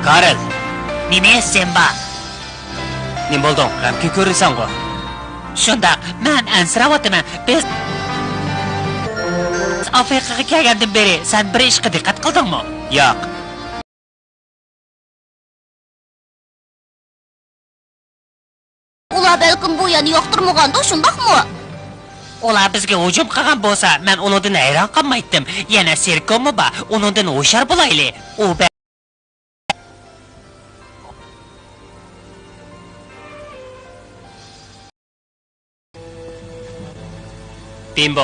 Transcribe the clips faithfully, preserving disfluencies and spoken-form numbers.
كارل! نېمە، سىمبا؟ نېمە بولدۇڭ؟ غەمكىن كۆرۈنسەڭغۇ؟ شۇنداق، مەن ئەنسىرەۋاتىمەن. بىز ئافرىقىغا كەلگەندىن بېرى سەن بىر ئىشقا دىققەت قىلدىڭمۇ؟ ياق. ئۇلار بەلكىم بۇ يەرنى ياقتۇرمىغاندۇ، شۇنداقمۇ؟ ئۇلار بىزگە ھۇجۇم قىلغان بولسا، مەن ئۇنىڭدىن ھەيران قالمايتتىم. يەنە سېركوممۇ بار، ئۇنىڭدىن ھوشيار بولايلى. ئۇ بە- بىمبو.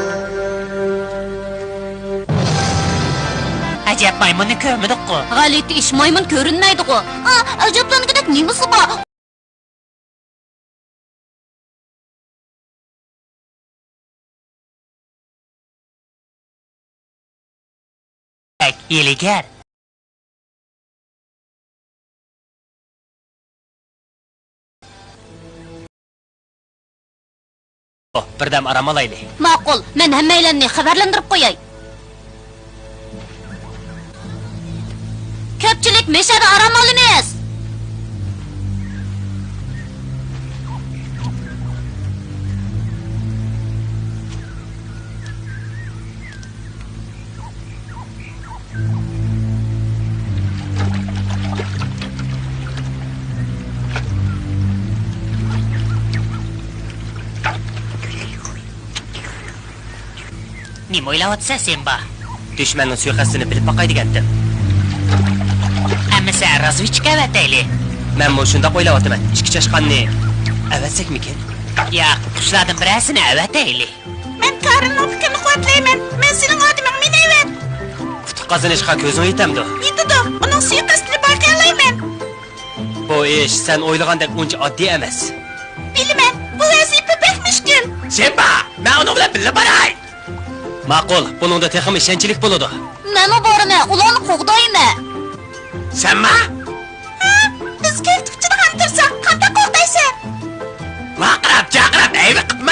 ئەجەب، مايمۇننى كۆرمىدۇققۇ. غەلىتە ئىش، مايمۇن كۆرۈنمەيدىغۇ. ئا، ئەجەبلەنگۈدەك نېمىسى بار؟ ھىيلىگەر. بىردەم ئارام ئالايلى. ماقۇل، مەن ھەممەيلەننى خەۋەرلەندۈرۈپ قوياي. كۆپچىلىك، مەشەدە ئارام ئالىمىز. نېمە ئويلاۋاتىسەن، سىمبا؟ دۈشمەننىڭ سۇيىقەستىنى بىلىپ باقاي دېگەنتىم. ئەمىسە، رازۋېدچىكا ئەۋەتەيلى. مەنمۇ شۇنداق ئويلاۋاتىمەن. ئىككى چاشقاننى ئەۋەتسەكمىكىن؟ ياق، قۇشلاردىن بىرەرسىنى ئەۋەتەيلى. مەن كارلنىڭ پىكرىنى قۇۋۋەتلەيمەن. مەن سېنىڭ ئادىمىڭ، مېنى ئەۋەت. ئۇتۇق قازىنىشقا كۆزۈڭ يېتەمدۇ؟ يېتىدۇ. ئۇنىڭ سۇيىقەستىنى بايقىيالايمەن. بۇ ئىش سەن ئويلىغاندەك ئۇنچە ئاددىي ئەمەس. بىلىمەن، بۇ ۋەزىپە بەك مۈشكۈل. سىمبا، مەن ئۇنىڭ بىلەن بىللە باراي. ماقۇل، بۇنىڭدا تېخىمۇ ئىشەنچلىك بولىدۇ. مەنمۇ بارىمەن، ئۇلارنى قوغدايمەن. سەنمۇ؟ ھە، بىز كۆكتە ئۇچىدىغان تۇرساق، قانداق قوغدايسەن؟ ۋارقىراپ، جارقىراپ ھەيۋە قىلما.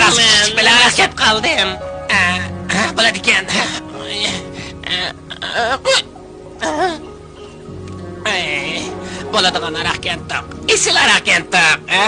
بىلەن ھەرىكەت قىلدىم. ئە، ئە، بولىدىكەن. ئەي، بولىدىغان ھاراق كەنتۇق. ئېسىل ھاراق كەنتۇق. ئە؟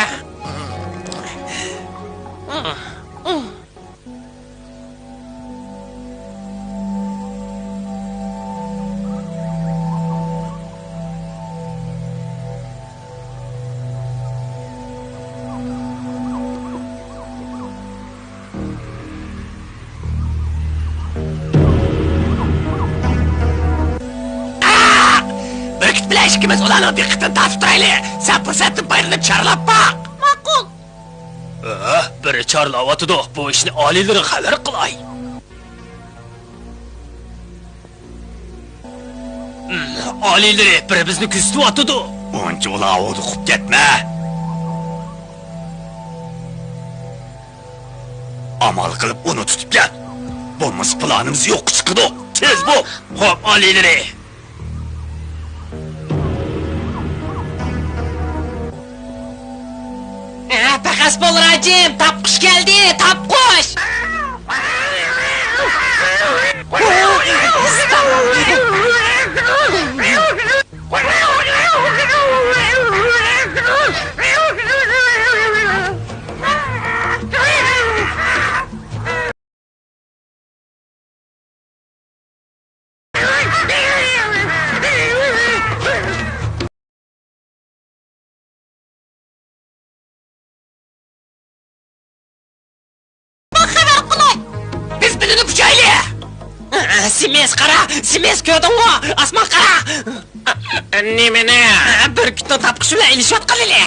بۈركۈت بىلەن ئىككىمىز ئۇلارنىڭ دىققىتىنى تارتىپ تۇرايلى. سەن پۇرسەتتىن پايدىلىنىپ چارلاپ باق. ماقۇل. ئە، بىرى چارلاۋاتىدۇ. بۇ ئىشنى ئالىيلىرىغا خەۋەر قىلاي. ئالىيلىرى، بىرى بىزنى كۆزىتىۋاتىدۇ. ئۇنچە ئۇلاۋۇدا قوپۇپ كەتمە. ئامال قىلىپ ئۇنى تۇتۇپ كەل. بولمىسا پىلانىمىز يوققا چىقىدۇ. تېز بول. خوپ، ئالىيلىرى. ھە، پەخەس بول، راجىم! تاپقۇچ كەلدى، تاپقۇچ! خەۋەر قىلاي! بىز بىلىنىپ ئۇچايلى! سىمىس، قارا! سىمىس، كۆردۈڭمۇ؟ ئاسمانغا قارا! نېمىنى؟ بۈركۈتنىڭ تاپقۇچى بىلەن ئېلىشىۋاتقىنىنى!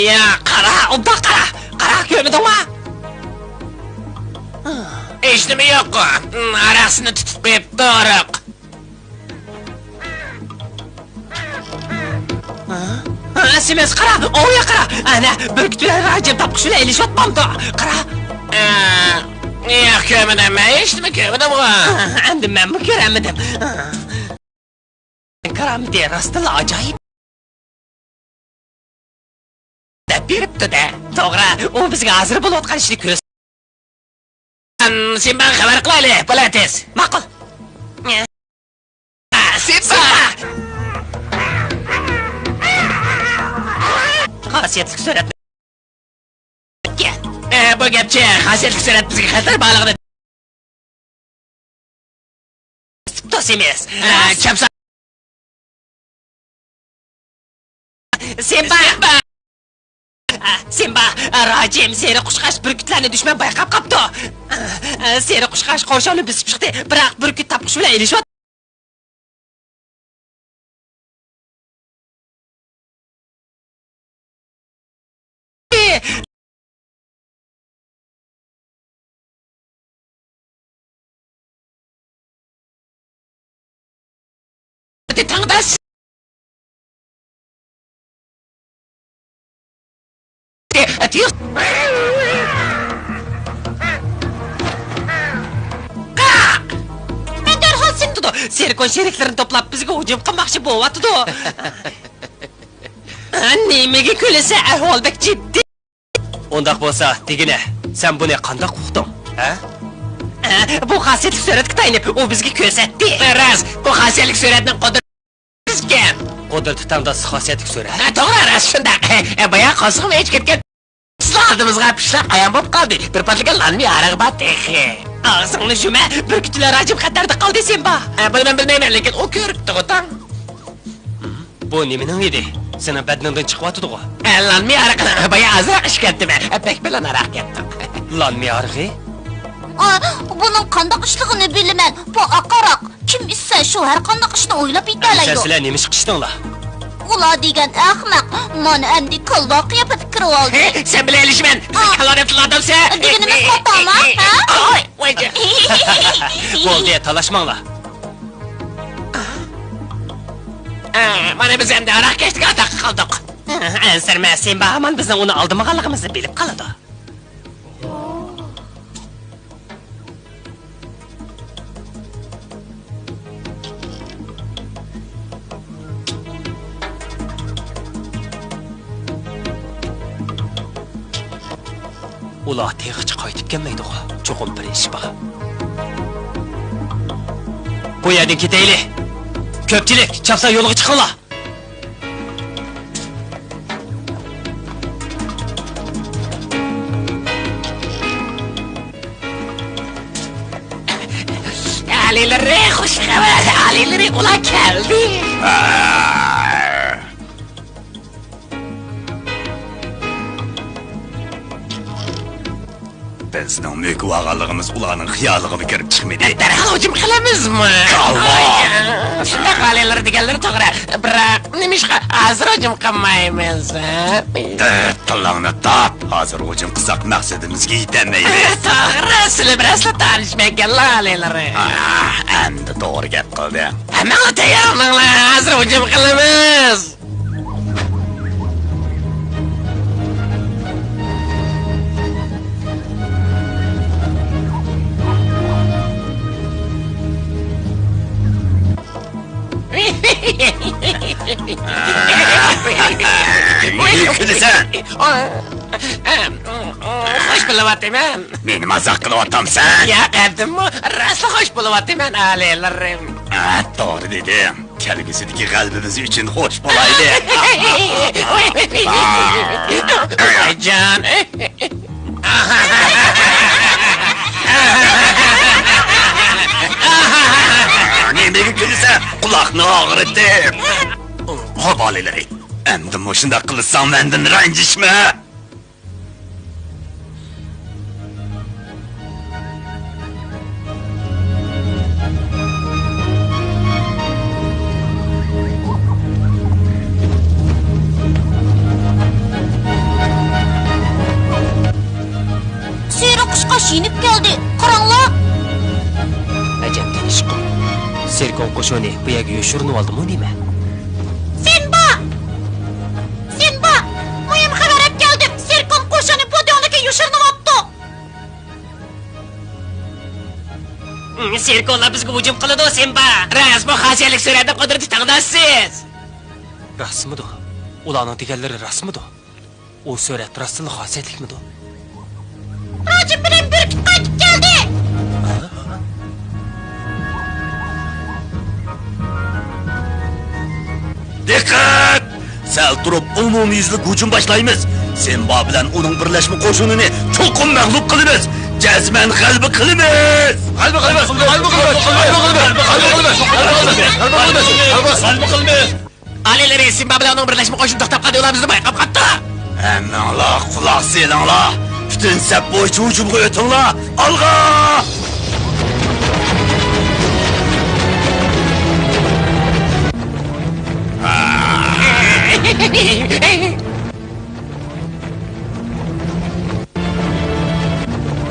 ياق! قارا، ئوبدان قارا! قارا، كۆرمىدىڭمۇ؟ ھېچنېمە يوق. ھاراقسىنى تۇتۇپ قويۇپتۇ، ئارىق. ھە، سىمىس، قارا، ئوڭغا قارا. ئەنە، بۈركۈت بىلەن راجىم تاپقۇچى بىلەن ئېلىشىۋاتمامدۇ؟ قارا. ئە، ياق، كۆرمىدىم. مەن ھېچنېمە كۆرمىدىمغۇ. ئەمدى مەنمۇ كۆرەلمىدىم. كارامىتى راستتىنلا ئاجايىپ. دەپ بېرىپتۇ-دە. توغرا، ئۇ بىزگە ھازىر بولۇۋاتقان ئىشنى كۆرسەتسۇن. سىمباغا خەۋەر قىلايلى، بولە تېز. ماقۇل. سىمبا! خاسىيەتلىك سۈرەتنى. ئە، بۇ گەپچە، خاسىيەتلىك سۈرەت بىزگە خەتەر بارلىقىنى. توسىمىز. ئە، چاپسان. سىمبا! سىمبا! سىمبا! راجىم، سېرىق قۇشقاچ بۈركۈتلەرنى دۈشمەن بايقاپ قاپتۇ. سېرىق قۇشقاچ قورشاۋنى بېسىپ چىقتى، بىراق بۈركۈت تاپقۇچ بىلەن ئېلىشىۋاتىدۇ. تەڭداش. مەن دەرھال سېتىدۇ. سېركون شېرىكلىرىنى توپلاپ، بىزگە ھۇجۇم قىلماقچى بولۇۋاتىدۇ. نېمىگە كۈلىسە، ئەھۋال بەك جىددىي. ئۇنداق بولسا، دېگىنە، سەن بۇنى قانداق ئۇقتۇڭ، ھە؟ ئە، بۇ خاسىيەتلىك سۈرەتكە تايىنىپ، ئۇ بىزگە كۆرسەتتى. راست، بۇ خاسىيەتلىك سۈرەتنىڭ قۇدرىتى ئىكەن. قۇدرىتى تەڭداش خاسىيەتلىك سۈرەت. ھە، توغرا، راست شۇنداق. ئە، بايا قازىقىمۇ ئېچىپ كەتكەن. ئاستىمىزغا پىششىق ئايان بولۇپ قالدى. بىر پاتلىكى لانمى ھارىغى بار تېخى. ئاغزىڭنى يۇمە، بۈركۈت بىلەن راجىم خەتەردە قالدى، سىمبا. ئە، بىلىمەن، بىلمەيمەن، لېكىن ئۇ كۆرۈپتىغۇ تاڭ. بۇ نېمىنىڭ ھىدى؟ سېنىڭ بەدىنىڭدىن چىقىۋاتىدىغۇ؟ ئە، لانمى ھارىقىنى بايا ئازراق ئىچىپ كەتتىم. ئە، بەك بىلەن ھاراق كەتتىم. لانمى ھارىقى؟ ئا، بۇنىڭ قانداق ئىشلىقىنى بىلىمەن. بۇ ئاق ھاراق. كىم ئىچسە، شۇ ھەر قانداق ئىشنى ئويلاپ يېتەلەيدۇ. سىلەر نېمە ئىش قىلدىڭلار؟ ئۇلار دېگەن ئەخمەق. مانا ئەمدى كالۋا قىياپىتىگە كىرىۋالدى. ھە، سەن بىلەن ئېلىشىمەن. ئا. كالۋا دەپ تىللاپ ئادەمسەن. دېگىنىمىز خاتامۇ؟ ھە؟ ئاي، ۋاي جان. بولدى، تالاشماڭلار. ئا، مانا بىز ئەمدى ھاراق كەشتىگە ئاتاققا قالدۇق. ئەنسىرىمە، سىمبا ھامان بىزنىڭ ئۇنى ئالدىمىغانلىقىمىزنى بىلىپ قالىدۇ. ئۇلار تېخىچە قايتىپ كەلمەيدىغۇ. چوقۇم بىر ئىش بار. بۇ يەردىن كېتەيلى. كۆپچىلىك، چاپسان يولغا چىقىڭلار. ئالىيلىرى، خۇش خەۋەر، ئالىيلىرى، ئۇلار كەلدى. بىزنىڭ مۆكۈۋالغانلىقىمىز ئۇلارنىڭ خىيالىغىمۇ كىرىپ چىقمىدى. دەرھال ھۇجۇم قىلىمىزمۇ؟ كاللا! شۇنداق، ئالىيلىرى دېگەنلىرى توغرا. بىراق، نېمىشقا ھازىر ھۇجۇم قىلمايمىز، ھە؟ تىت، تىلىڭنى تاپ! ھازىر ھۇجۇم قىلساق، مەقسىتىمىزگە يېتەلمەيمىز. توغرا، سىلەر بىلەن ئەسلا تانىشمىغانلا، ئالىيلىرى. ئاھ، ئەمدى توغرا گەپ قىلدىڭ. ھەممىڭلار تەييار بولۇڭلار، ھازىر ھۇجۇم قىلىمىز. نېمىگە كۈلىسەن؟ خوش بولۇۋاتىمەن. مېنى مازاق قىلىۋاتامسەن؟ ياق، ئەمدىمۇ راستلا خوش بولۇۋاتىمەن، ئالىيلىرىم. ھە، توغرا دېدىڭ. كەلگۈسىدىكى غەلىبىمىز ئۈچۈن خوش بولايلى. جان. نېمىگە كۈلىسەن؟ قۇلاقنى ئاغرىتىپ. خوپ، ئالىيلىرى. ئەمدى مۇشۇنداق قىلساڭ مەندىن رەنجىشمە. سېرىق قۇشقاچ يېنىپ كەلدى، قاراڭلار! ئەجەب تىنچقۇ. سېركون قوشۇنى بۇ يەرگە يوشۇرۇنۇۋالدىمۇ نېمە؟ سىمبا! سىمبا! مۇھىم خەۋەر ئەپ كەلدىم. سېركون قوشۇنى بۇ دۆڭلۈككە يوشۇرۇنۇۋاپتۇ. سېركونلار بىزگە ھۇجۇم قىلىدۇ، سىمبا! راست، بۇ خاسىيەتلىك سۈرەتنىڭ قۇدرىتى تەڭداشسىز! راستمىدۇ؟ ئۇلارنىڭ دېگەنلىرى راستمىدۇ؟ ئۇ سۈرەت راستتىنلا خاسىيەتلىكمىدۇ؟ راجىم بىلەن بۈركۈت قايتىپ كەلدى! دىققەت! سەل تۇرۇپ ئومۇميۈزلۈك ھۇجۇم باشلايمىز. سىمبا بىلەن ئۇنىڭ بىرلەشمە قوشۇنىنى چوقۇم مەغلۇپ قىلىمىز. جەزمەن غەلىبە قىلىمىز! غەلىبە قىلىمىز! غەلىبە قىلىمىز! غەلىبە قىلىمىز! ئالىيلىرى، سىمبا بىلەن ئۇنىڭ بىرلەشمە قوشۇنى توختاپ قالدى، ئۇلار بىزنى بايقاپ قاپتۇ! ھەممىڭلار قۇلاق سېلىڭلار! پۈتۈن سەپ بويىچە ھۇجۇمغا ئۆتۈڭلار! ئالغا!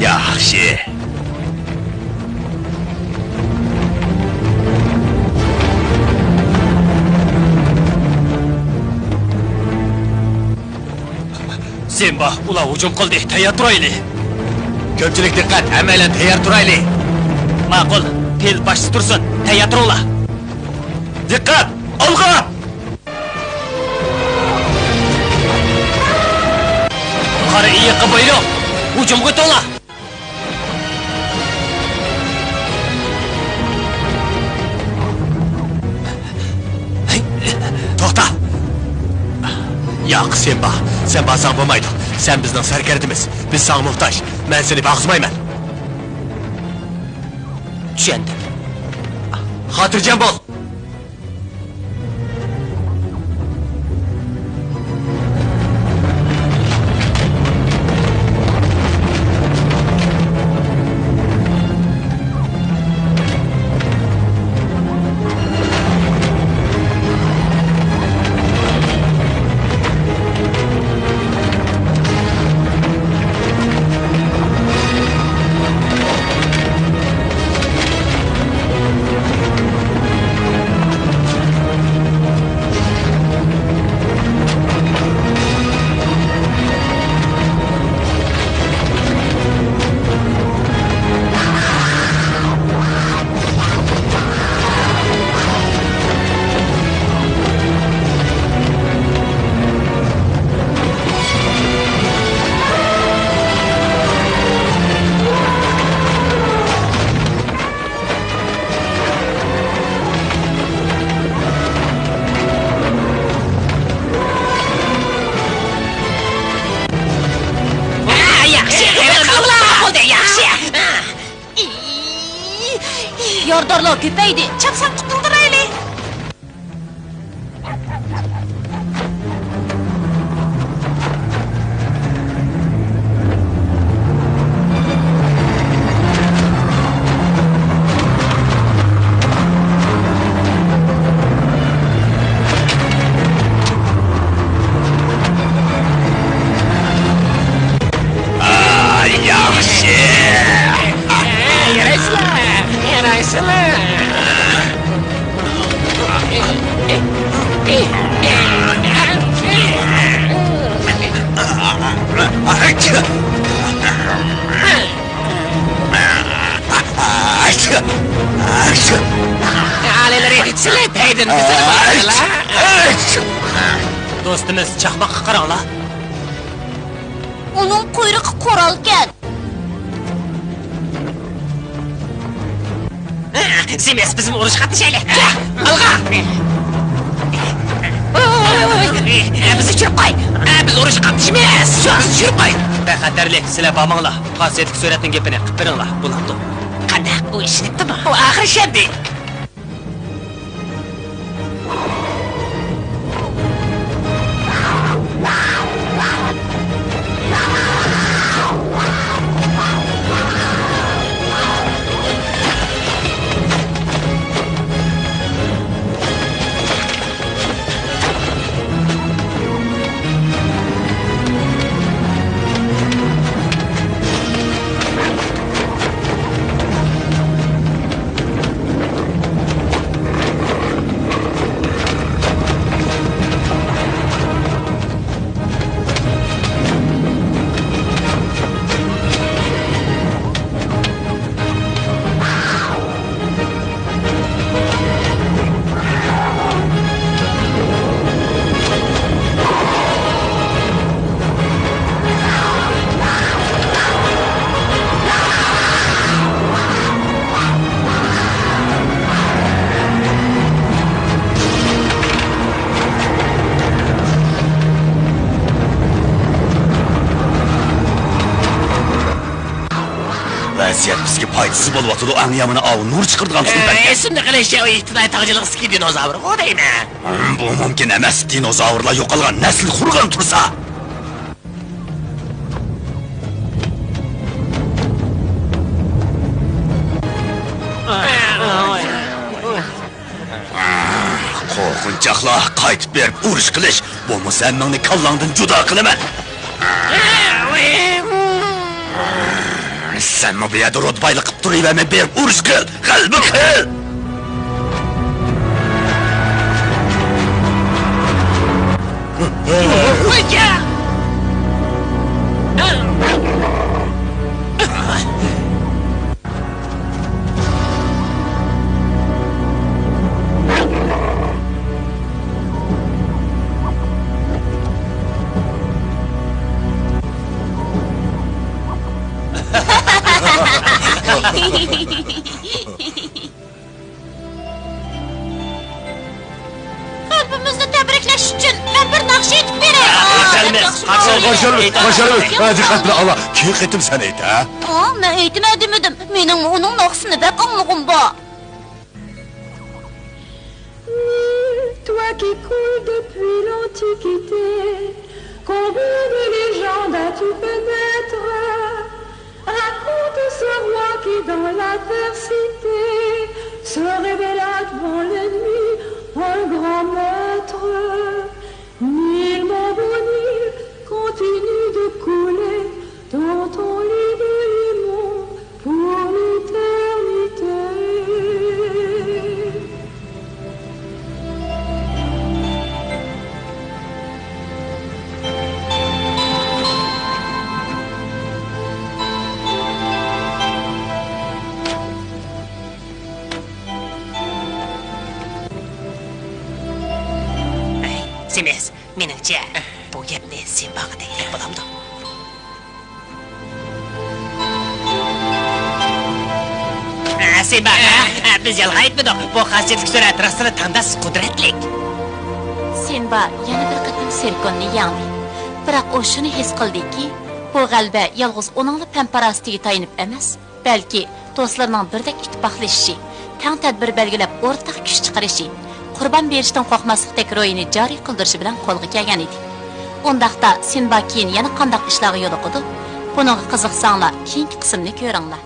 ياخشى. سىمبا، ئۇلار ھۇجۇم قىلدى، تەييار تۇرايلى. كۆپچىلىك دىققەت، ھەممەيلەن تەييار تۇرايلى. ماقۇل، پىل باشتا تۇرسۇن، تەييار تۇرۇڭلار. دىققەت، ئالغا! قارا ئېيىققا بۇيرۇق! ھۇجۇمغا ئۆتۈڭلار! توختا! ياق، سىمبا، سەن بارساڭ بولمايدۇ. سەن بىزنىڭ سەركەردىمىز. بىز ساڭا موھتاج. مەن سېنى باغزىمايمەن. چۈشەندىم. خاتىرجەم بول! لو كۆپەيدى، چاپسان قۇتۇلدۇرايلى. ئاي، ياخشى. يارايسىلەر، يارايسىلەر. ئالىيلار يېتىشسىلەر، پەيدىن بىزەر بارلار. دوستىمىز چاقماققا قاراڭلار. ئۇنىڭ قۇيرۇقى قورالكەن. سىمىس، بىزمۇ ئۇرۇشقا قاتنىشايلى. ئالغا! بىزنى چۈشۈرۈپ قوي! بىز ئۇرۇشقا قاتنىشىمىز! شۇ، بىزنى چۈشۈرۈپ قوي! بىخەتەرلىك، سىلەر بارماڭلار. خاسىيەتلىك سۈرەتنىڭ گېپىنى قىلىپ بېرىڭلار، بولامدۇ؟ قانداق، ئۇ ئىشىنىپتىمۇ؟ ئۇ ئاخىرى ئىشەندى. ۋەزىيەت بىزگە پايدىسىز بولۇۋاتىدۇ، ئەڭ يامىنى ئاۋۇ نۇر چىقىرىدىغان سۇ ئەكەن. ئېسىمدە قېلىشىچە، ئۇ ئىپتىدائىي تاغچىلىق ئىككى دىنوزاۋر غۇ دەيمەن. ھىم، بۇ مۇمكىن ئەمەس، دىنوزاۋرلار يوقالغان نەسىل قۇرۇغان تۇرسا. قورقۇنچاقلار، قايتىپ بېرىپ ئۇرۇش قىلىش، بولمىسا ھەممىڭنى كاللاڭدىن جۇدا قىلىمەن. سەنمۇ بۇ يەردە رۇتبايلىق قىلىپ تۇرۇۋەرمەي، بېرىپ ئۇرۇش قىل، غەلىبە قىل! غەلىبىمىزنى تەبرىكلەش ئۈچۈن مەن بىر ناخشا ئېيتىپ بېرەي. ئېيتالمىز. قارشى ئالىمىز. قارشى ئالىمىز. ھە، دىققەت بىلەن ئاڭلا. كېيىن قېتىم سەن ئېيت، ھە؟ ئا، مەن ئېيتىمەن دېمىدىم. مېنىڭمۇ ئۇنىڭ ناخشىسىنى بەك ئاڭلىغۇم بار. Nil, toi qui coules depuis l'Antiquité, combien de légendes as-tu fait naître ? Raconte ce roi qui dans l'adversité se révéla devant l'ennemi un grand maître. Nil, mon beau Nil, continue de couler dans ton lit de limon pour l'éternité. ئەي، سىمىس، مېنىڭچە، بۇ گەپنى سىمباغا دېگىلى بولامدۇ؟ ئە، سىمبا، ئە، ئە، بىز يالغان ئېيتمىدۇق. بۇ خاسىيەتلىك سۈرەت راستلا تەڭداس قۇدرەتلىك. سىمبا يەنە بىر قېتىم سىركوننى يەڭدى. بىراق ئۇ شۇنى ھېس قىلدىكى، بۇ غەلىبە يالغۇز ئۇنىڭلا پەم-پاراسىتىگە تايىنىپ ئەمەس، بەلكى دوستلىرىنىڭ بىردەك ئىتتىپاقلىشىشى، تەڭ تەدبىر بەلگىلەپ، ئورتاق كۈچ چىقىرىشى، قۇربان بېرىشتىن قورقماسلىقتەك روھىنى جارى قىلدۇرۇشى بىلەن قولغا كەلگەن ئىدى. ئۇنداقتا سىمبا كېيىن يەنە قانداق ئىشلارغا يولۇقىدۇ؟ بۇنىڭغا قىزىقساڭلار، كېيىنكى قىسىمنى كۆرۈڭلار.